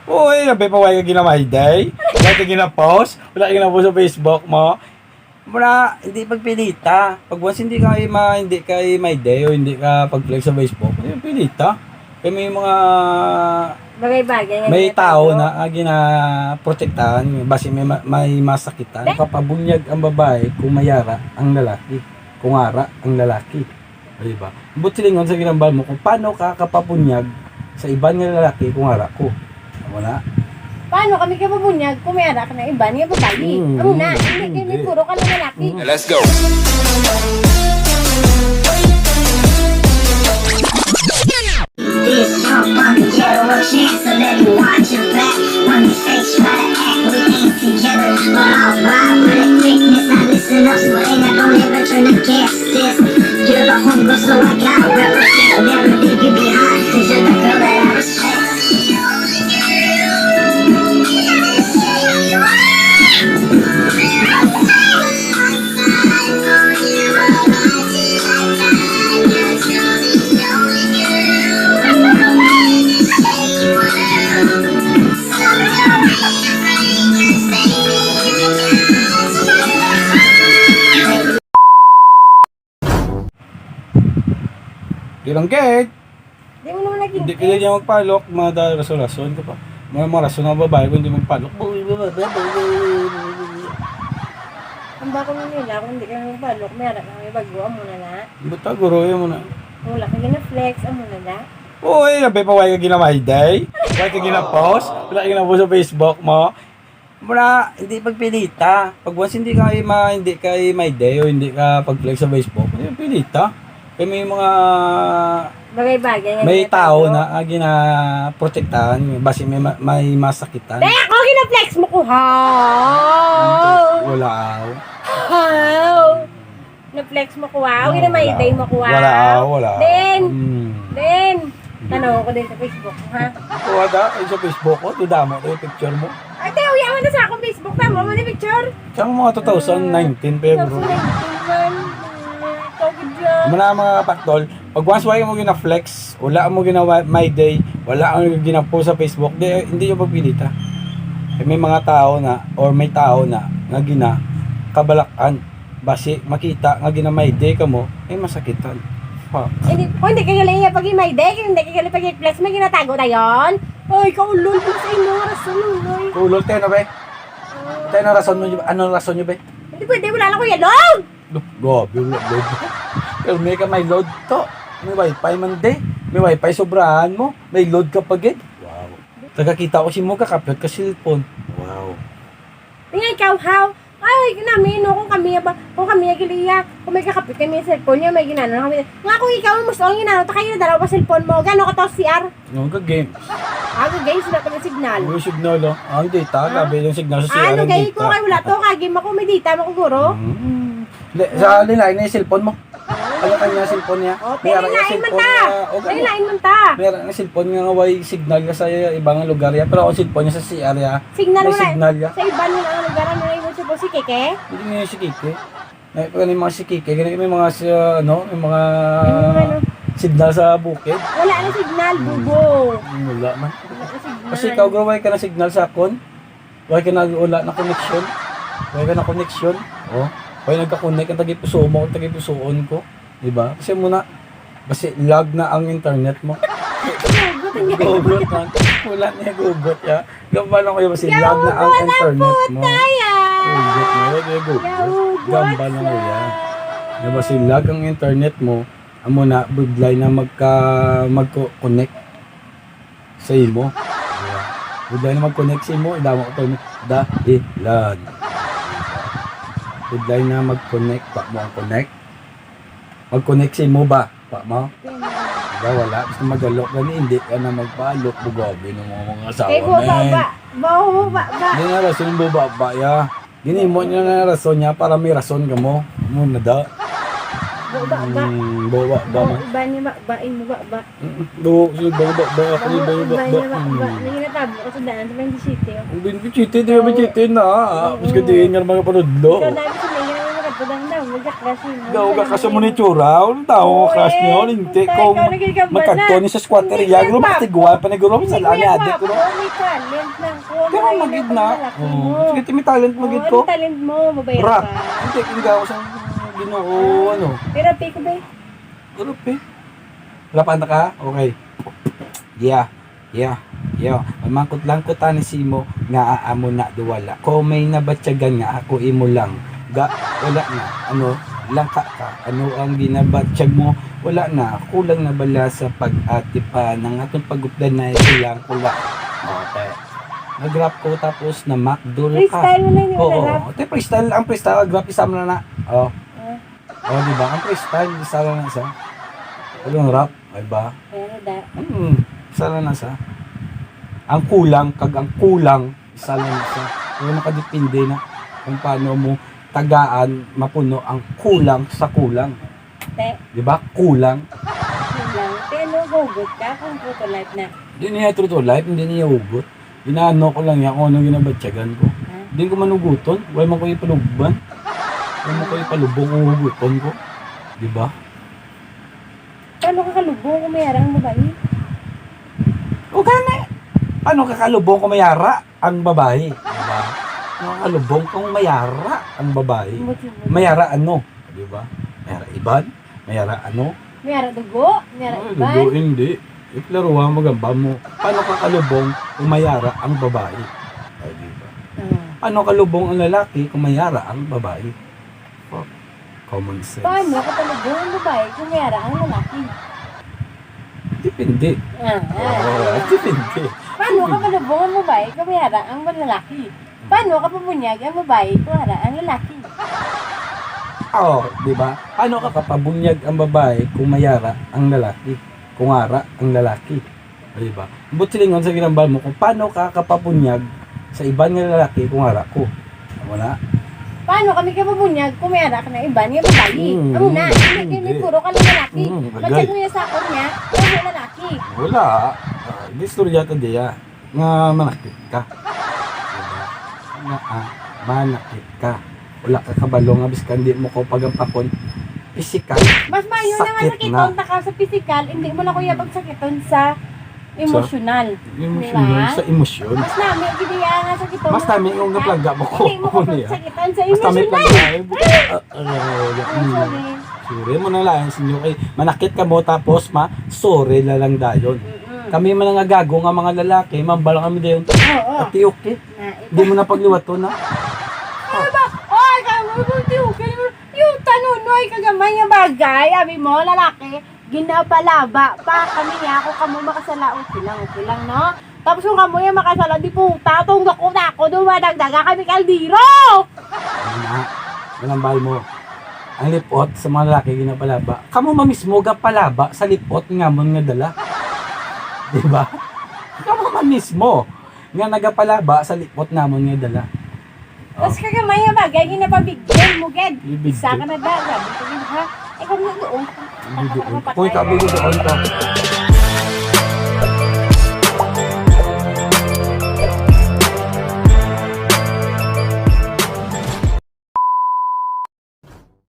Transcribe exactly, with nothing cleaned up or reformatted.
Uy, sabi pa, why ka gina-my day? Why ka gina-post? Wala ka gina-post sa Facebook mo? Mura, hindi pagpilita. Pag once hindi ka ma-, hindi ka my day o hindi ka pag-flex sa Facebook, hindi pilita. Kaya may mga Bagay-bagay nga may ginatago. Tao na, ah, ginaprotektahan, basi may ma-, may masakitan. Be- Kapabunyag ang babae kung mayara ang lalaki, kung ara ang lalaki. Di ba? But silingon sa ginambal mo kung paano ka kapabunyag sa iban nga lalaki kung ara ko. Amo na. Paano kami kapabunyag kung may ara ka na iban nga babayi? Mm, amo na, mm, hindi kami hindi. Puro ka lang lalaki. Mm. Let's go. This pump on the ghetto, a chance to let me watch your back. When the fakes try to act, we ain't together. But I'll ride with a quickness. Now listen up, so ain't I don't ever turn against this. You're the homegirl, so I gotta represent. Never leave you behind, 'cause you're the girl that I respect. Di lang gid. Di mo naman naging Hindi ka niya magpalok, mga da-, rason-rason ka pa. Mga, mga rason nga babae kung hindi magpalok. Ang bako mo nila, kung hindi ka magpalok, may anak na may bago, amo na na. Buta, guro, yun mo na. Wala ka gina-flex, amo na na. Uy, sabi pa, why ka gina-my day? Why ka gina-post? Wala ka gina-post sa Facebook mo? Mura, hindi pagpilita. Pag once hindi ka ma-, hindi ka my day o hindi ka pag-flex sa Facebook, hindi pilita. Kaya may mga Bagay-bagay nga may ginatago. Tao na, ah, ginaprotektahan, basi may ma-, may masakitan. Dahil ako, gina-flex mo ko, ha? Wala, aw. How? Na-flex mo ko, wow. Wala. Gina-my day mo ko, wow. Wala, ah, wala. Then, Mm. then, Tanaw ko din sa Facebook, ha? Wala, ay, sa Facebook ko, to damo, to yung picture mo. Ay, te, uya mo na sa akong Facebook, tamo mo ni picture. Sa mga two thousand nineteen pa yun, bro. Two thousand nineteen man. Mm, ikaw, gid yan. Muna, mga kapaktol, pag once wala mo gina-flex, wala mo gina-my day, wala mo gina-post sa Facebook, di, hindi yung pagpilita. Eh, may mga tao na, or may tao na, nga gina-, kabalakan. Basi makita nga gina-my day ka mo, ay masakitan. Fuck. Hindi, kung hindi ka galing niya pag-my day, kung hindi ka galing pag-flex, may ginatago na yon. Ay, kaulol ko sa inyo, rason, uloy. Kaulol, tayo na, be? Tayo na, rason mo, ano rason nyo, be? Hindi pwede, wala lang ko yellow. Look, grabe, wala load. Pero may ka may load to. May wifi man, de. May wifi, sobrahan mo. May load ka pa, gid. Wow. Tagakita ko si mo, kakapit ka cellphone. Wow. Nga ikaw, how? Ay, namin, no, kung kami, ba, kung kami, agiliya, kung may kakapit kami sa cellphone niya, may ginano na kami. Nga kung ikaw, mas ang ginano, ta kayo na dalawa pa cellphone mo. Gano ka to, C R? Nga, ga-game. Ah, ga-game, sila pala signal. May signal, oh. Ah, ang data, Ah? Grabe yung signal sa Ah, C R, ano, ang gay ko, data. Kay wala to, kagame ako, may data mo, kuguro. Mm. Hindi, sa linain na yung cellphone mo. Ano kanya cellphone niya? Oh, may ara nga pinilain man cellphone ta. Nga, o, gani. Pinilain man ta. May ara nga cellphone nga way signal nga sa ibang lugar ya, pero ang cellphone niya sa C R ya, Signal may wala. Signal ya. Sa iban nga lugar, ano na yung cellphone, si Keke? Hindi niya si Keke. May, may mga si Keke, gani may mga sa, ano, may mga May mga ano? Signal sa bukid. Wala na signal, Hmm. bubo. Wala man. Wala na signal. Kasi ikaw, bro, way ka na signal sa akon. Way ka na, wala na connection. Way ka na connection. Oh. Way nagka-connect ang tagipuso mo, ang tagipusoon ko. Di ba? Kasi muna, kasi lag na ang internet mo. Gugot ang Gugot na. Wala niya gugot, ya. Gamba lang kayo, kasi lag na ang Yahugot ang internet mo. Putay, ah. Gugot na, wala niya gugot. Yahugot Gamba lang siya. Kayo, ya. Di ba, si lag ang internet mo, amo na, budlay na magka, magko-connect sa imo. Di ba? Budlay na mag-connect sa imo, idama ko to, dahilan. Budlay na mag-connect, pa mo ang connect. Mag-connect sa imo ba? Pa mo? Di ba, wala. Gusto magalok gani, hindi ka na magpaalok, bugabi ng mga, mga asawa, Kay buwa, men. Ba, ba, ba, ba. Hindi nga rason, buwa, ba, ya. Ginimo niya nga rason niya para may rason ka mo. Mo na da. Buwa, ba. Hmm, buwa, ba, Buwa, man. Iba niya, ba, ba, imo, ba, ba. Mm, do, sino ba, ba, ba, ako ni ba, ba, Iba ba, niya, ba, ba. mm. May ginatabo ko sa daan sa twenty-seven, oh. Ang twenty-seven, di ba, Oo. twenty-seven na, ah? Oo. Mas ka diin nga mga panudlo. Ikaw na, gusto may ginagawa ka, Budang daw, medyo crush mo. Daw ka kasi mo ni tsura, ang tao Oo, crush niya, eh, linti puta, kung ikaw nagigamba na. Magkadto ni sa squatter, Hindi ya, ka guro, gwapo. Matigwa pa ni guro, Hindi sa ka lami, adik, gwapo, guro. May talent lang ko. Kaya Malayo magid na na. pag malaki Oo. mo. Sige, may talent Oo, magid ano ko. talent mo? Mabait Rap. ka. Hindi, hindi ako sa Ginoo, Ah. ano. Pero piko ba eh? Guro, pe. Rap, anta ka? Okay. Yeah. Yeah, yeah. Mamangkot lang ko tani sa imo nga amo na do wala ko may nabatyagan nga ako imo lang. Ga, wala na. Ano, langka ka. Ano ang ginabatyag mo? Wala na. Kulang na bala sa pag-atipan. Ang atong pag-updanay, kulang, kulang. Okay. Nag-rap ko tapos na Macdo ka. Freestyle mo na yung Oo. rap. Te, freestyle. Ang freestyle, rap, isa mo na na. Oh. Ah. Oh, di ba? Ang freestyle, isa lang na siya. Walang rap, di ba? Pero da. Hmm, isa lang na siya. Ang kulang, kag ang kulang, isa lang na siya. Pero nakadepende na kung paano mo tagaan, mapuno ang kulang sa kulang. Te. Di ba? Kulang. Kulang. Te, ano, hugot ka kung true to life na? Di niya true to life, hindi niya hugot. Inaano ko lang yan kung anong ginabatyagan ko. Ah. Di ko manuguton. Wala man ko ipalugban. Wala man ko ipalubong kung huguton ko. Di ba? Paano ka kalubong kung mayara ang babae? O gani, paano ka kalubong kung mayara ang babae? Di ba? Paano ka kalubong kung mayara ang babae? Buti mo. Mayara ano? Di ba? Mayara iban? Mayara ano? Mayara dugo? Mayara Ay, iban? dugo, hindi. Iklaruha mo gamba mo. Paano ka kalubong kung mayara ang babae? Ay, di ba? Ah. Paano kalubong ang lalaki kung mayara ang babae? Oh, common sense. Paano ka kalubong ang babae kung mayara ang lalaki? Depende. Ah, ah. Oo, depende. Paano ka kalubong ang babae kung mayara ang lalaki? Paano ka pabunyag ang babae kung ara ang lalaki? Oh, di ba? Paano ka kapabunyag ang babae kung mayara ang lalaki? Kung ara ang lalaki. O, di ba? Ambot silingon sa ginambal mo kung paano ka kapabunyag sa iban nga lalaki kung ara ko. Amo na. Paano kami kapabunyag kung may ara ka na iban nga babae? Mm, Amo na, hindi hindi. kami puro ka lang lalaki. Mm, Ba't bagay. siya niya sa ako niya? Kaya lalaki. Wala. Ah, di istorya to diya. Nga manakit ka. Diba? Nga, ah, manakit ka. Wala ka kabalo nga biskan di mo ko pagampakon pisikal. Mas maayo na nga Sakit sakiton na. ta ka sa pisikal, hindi mo na kuya pagsakiton sa Sa emosyonal. emosyonal, Diba? sa emosyon. Mas nami, gid iya nga sakiton Mas mo. nami yung Ha? naplaga mo ko. Hindi mo ko Ano yan? pagsakiton sa Mas nami emosyonal. plaga. Ah, ah, ah, Ay, mm. sorry. Sorry mo na lang, sinyo kay manakit ka mo tapos ma sorry na lang dayon. Mm-mm. Kami man nga gago nga mga lalaki, mambal kami dayon. Oo. Ati okay. Na, ito. Di mo na pagliwaton na. Ano ba? Ay, kaya mo, di okay. Yung tanunoy, kagamay nga bagay, abi mo, lalaki, ginapalaba pa kami niya, ako kamo makasala, okay lang, okay lang, no? Tapos kung kamo yung makasala, di puta, tungga ko na ako, dumadagdaga kami kaldero! Ano na? Manambal mo. Ang lipot sa mga lalaki ginapalaba. Kamo man mismo gapalaba sa lipot nga amon nga dala. Di ba? Kamo man mismo nga nagapalaba sa lipot namon nga dala. Oh. Tapos kagamay nga bagay, ginapabigyan mo, gid. Ibig Isa ko. ka na daw, grabe ka, gid, ha? Ay, kung doon. Hindi doon. Kung ikaw, bigo doon ka.